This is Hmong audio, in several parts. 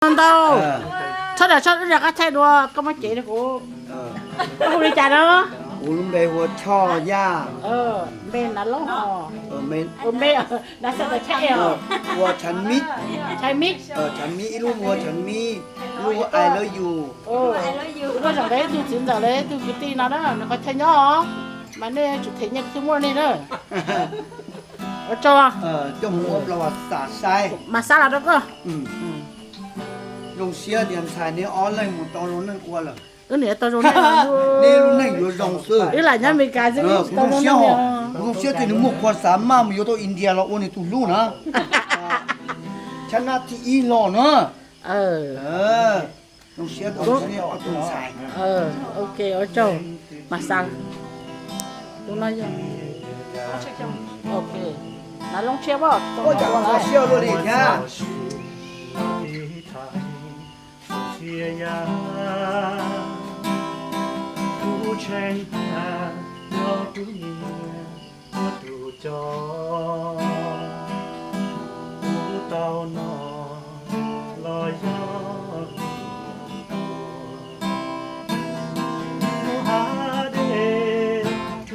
Ntau, txhob, txhob rov qab thaij dua, koj muab cev rau kuv. Koj hu li cas no? Kuv lub npe hu ua Choj Yaj. Npe nav loob hos. Npe, nav xav tawm Chaj Ej os. Ua Tshav Mib. Tshav Mib. Tshav Mib, ib lub ua Tshav Mib, ib lub ua I love you. Ua zaum ntawd ib tug txiv ntxawm los ib tug kwv tij no na, nws qhov chaw nyob os, mas nej tsum them nyiaj thiaj muaj nej na. Ua tsaug. Coj mus ua plaub mas xav los rau koj. Zoo siab tias ntxhais neb ob leeg mus tau zoo neej ua lawm. Wb niam tau zoo neej, neb lub neej yuav zoo xwb. Wb lam nyob Amelikas xwb, kuv zoo siab hos, kuv zoo siab tias nws muaj qhua xav maj mus yuav tau India los ua nws tus hlub na. Channel thib ib los na. Zoo siab tau ob tug ntxhais. Ok, ua tsaug. Mas xav, tus no yog, ok, nav loob tshiab pob, ua cas mas xav siab luaj li thiab. Txhia yam kuv tshee tag, yog kuv niam ua tus coj kuv tau no los yog kuv mus hav dej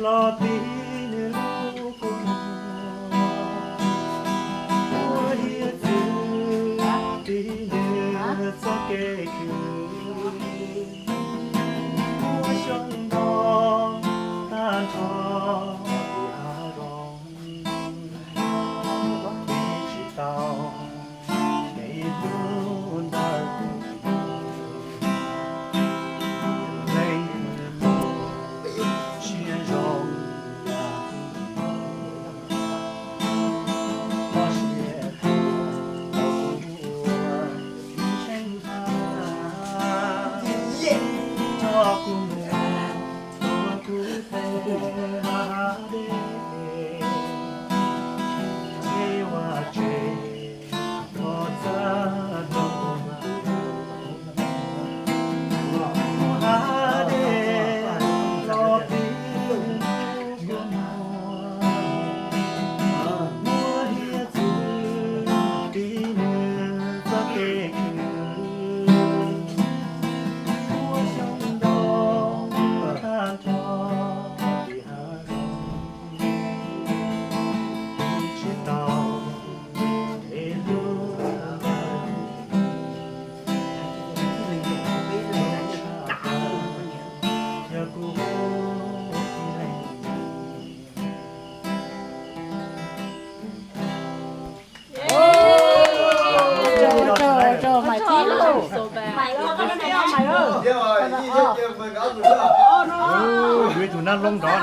los tiv nws lub kua muag, ua hiav txwv tiv nws txoj kev khwv, ua xyoo ntau tag nrho tim hav zoov, tiv tsis tau kev hlub ntawm kuv, leej twg muaj siab zoo yam kuv, txoj sia tuag tau kuv ua tshee tag, coj kuv mus ua kuv tej hav dej, txhij vaj tsev los txawj rau kuv, hav dej los tiv nws lub kua muag, ua hiav txwv tiv nws txoj kev khwv, ua xyoo ntau tag nrho tim hav zoov, tiv tsis tau kev hlub ntawm kuv, yog kuv ib leeg. Yuav ib tug nab loob nrov.